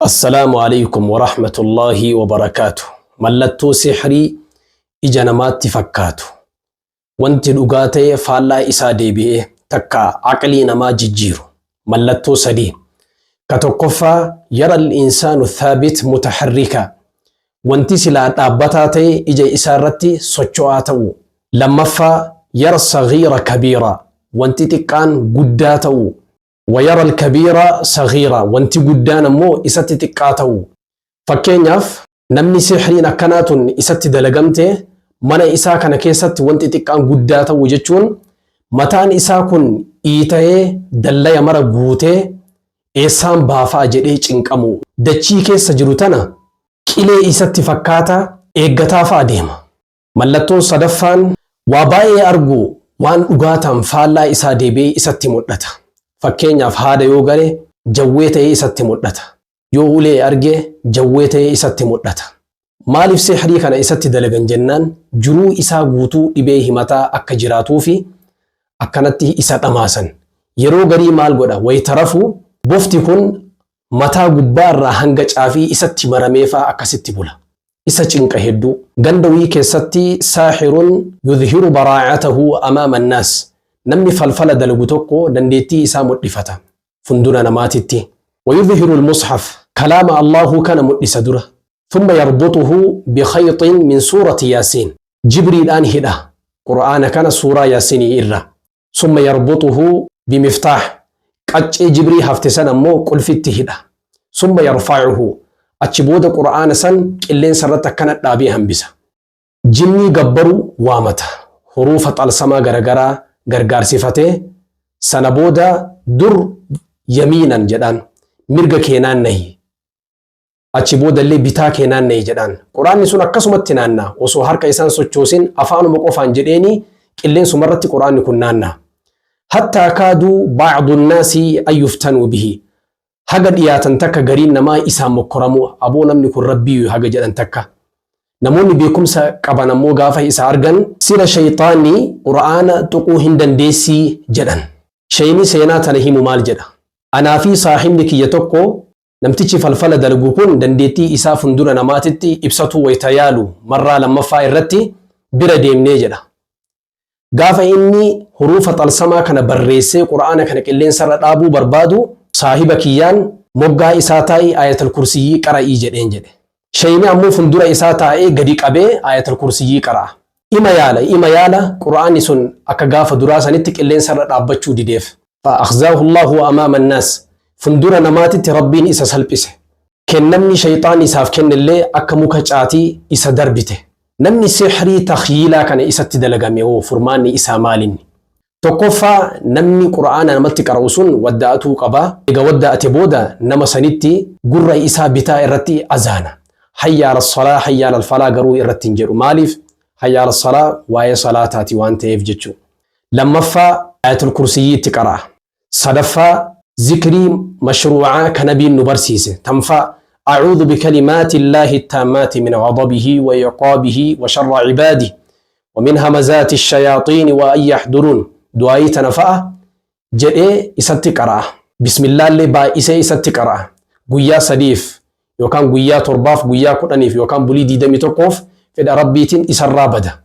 Assalaamu alaikum warahmatullaahi wabarakaatu. Mallattoo sihrii ija namaatti fakkaatu. Wanti dhugaa ta'e faallaa isaa deebi'ee takka aqlii namaa jijjiiru. Mallattoo sadii. Ka tokkoffaa, yara al-insaanu thaabit mutaharrika. Wanti silaa dhaabbataa ta'e ija isaa irratti socho'aa ta'uu. Lammaffaa, yara saghiira kabiira. Wanti xiqqaan guddaa ta'uu. Wa yara al-kabiira saghiira. Wanti guddaan ammoo isatti xiqqaa ta'uu. Fakkeenyaaf, namni sihriin akkanaa tun isatti dalagamte, mana isaa kana keessatti wanti xiqqaan guddaa ta'uu jechuun, mataan isaa kun iita'ee dallaya mara guutee eessaan baafaa jedhee cinqamuu. Dachii keessa jiru tana qilee isatti fakkaataa eeggataa fa'a deema. Mallattoon sadaffaan, waa baay'ee arguu, waan dhugaa ta'an faallaa isaa deebi'ee isatti mul'ata. Fakkeenyaaf, haada yoo gale jawwee ta'ee isatti mul'ata. Yoo ulee arge jawwee ta'ee isatti mul'ata. Maaliif sihrii kana isatti dalagan jennaan, jiruu isaa guutuu dhibee himataa akka jiraatuufi akkanatti isa dhamaasan. Yeroo garii maal godha? Wayita rafu bofti kun mataa gubbaa irraa hanga caafii isatti maramee fa'aa akkasitti bula. Isa cinqa hedduu. Ganda wayii keessatti saahirun yudhiru baraa'atahu amaama annaas. Namni falfala dalagu tokko dandeettii isaa mul'ifata fundura namaatitti. Wayudhiru al-mushaf, kalaama Allahuu kana mul'isa dura. Thumma yarbutuhu bikhayxin min suurati Yaasiin. Jibriidhaan hidha Qur'aana kana suuraa Yaasinii irra. Summa yarbutuhu bimiftaah, qaccee jibrii hafte san ammoo qulfitti hidha. Summa yarfa'uhu, achi booda Qur'aana san qilleensa irratti akkana dhaabee hambisa. Jinnii gabbaru waamata. Huruufa xalsamaa garagaraa gargaarsifatee, sana booda dur yamiinan jedhaan, mirga kee naannahi. Achi boodallee bitaa kee naanna'i jedhaan. Qur'aanni sun akkasumatti naanna'a. Osoo harka isaan sochoosin afaanuma qofaan jedheeni qilleensuma irratti Qur'aanni kun naanna'a. Hattaa kaaduu ba'du nnaasi an yuftanuu bihi. Haga dhiyaatan takka gariin namaa isaan mokkoramuu, aboo namni kun Rabbiiyyu haga jedhan takka. Namoonni beekumsa qaban ammoo gaafa isa argan, sila shayxaanni Qur'aana tuquu hin dandeessii jedhan. Sheeyni seenaa tana himu maal jedha? Anaa fi saahibni kiyya tokko, namtichi falfala dalagu kun dandeettii isaa fundura namaatitti ibsatuu wayta yaalu marraa lammaffaa irratti bira deemnee jedha. Gaafa inni huruufa xalsamaa kana barreessee Qur'aana kana qilleensarra dhaabuu barbaadu, saahiba kiyyaan moggaa isaa taa'i, Aayatal Kursiyyii qara'ii jedheen jedhe. Sheeyni ammoo fundura isaa taa'ee gadi qabee Aayatal Kursiyyii qara'a. Ima yaala, ima yaala, Qur'aanni sun akka gaafa duraa sanitti qilleensarra dhaabbachuu dideef. Fa akhzaahu Allahu amaama annaas. Fundura namaatitti Rabbiin isa salphise. Kennamni shayxaanni isaaf kennellee akka muka caatii isa darbite. Namni sihrii takhyiilaa kana isatti dalagame hoo furmaanni isaa maalinni? Tokkoffaa, namni Qur'aana namatti qara'u sun wadda'atuu qaba. Eega wadda'ate booda nama sanitti gurra isaa bitaa irratti azaana. Hayya ala salaa, hayya ala falaa garuu irratti hin jedhu. Maaliif? Hayya ala salaa waa'ee salaataati waan ta'eef jechuudha. Lammaffaa, Aayatul Kursiyyii itti qara'a. Sadaffaa, zikrii mashruu'aa ka Nabiin nu barsiise tam fa'a? A'uudhu bikalimaati Illaahi taammaati min ghadabihi wa iqaabihi wa sharra cibaadihi wa min hamazaati shayaaxiini wa an yahduruun, du'aayii tana fa'a jedhee isatti qara'a. Bismillaallee baay'isee isatti qara'a. Guyyaa sadiif yookaan guyyaa 7f, guyyaa 10f yookaan bulii 21f fedha Rabbiitiin isarraa bada.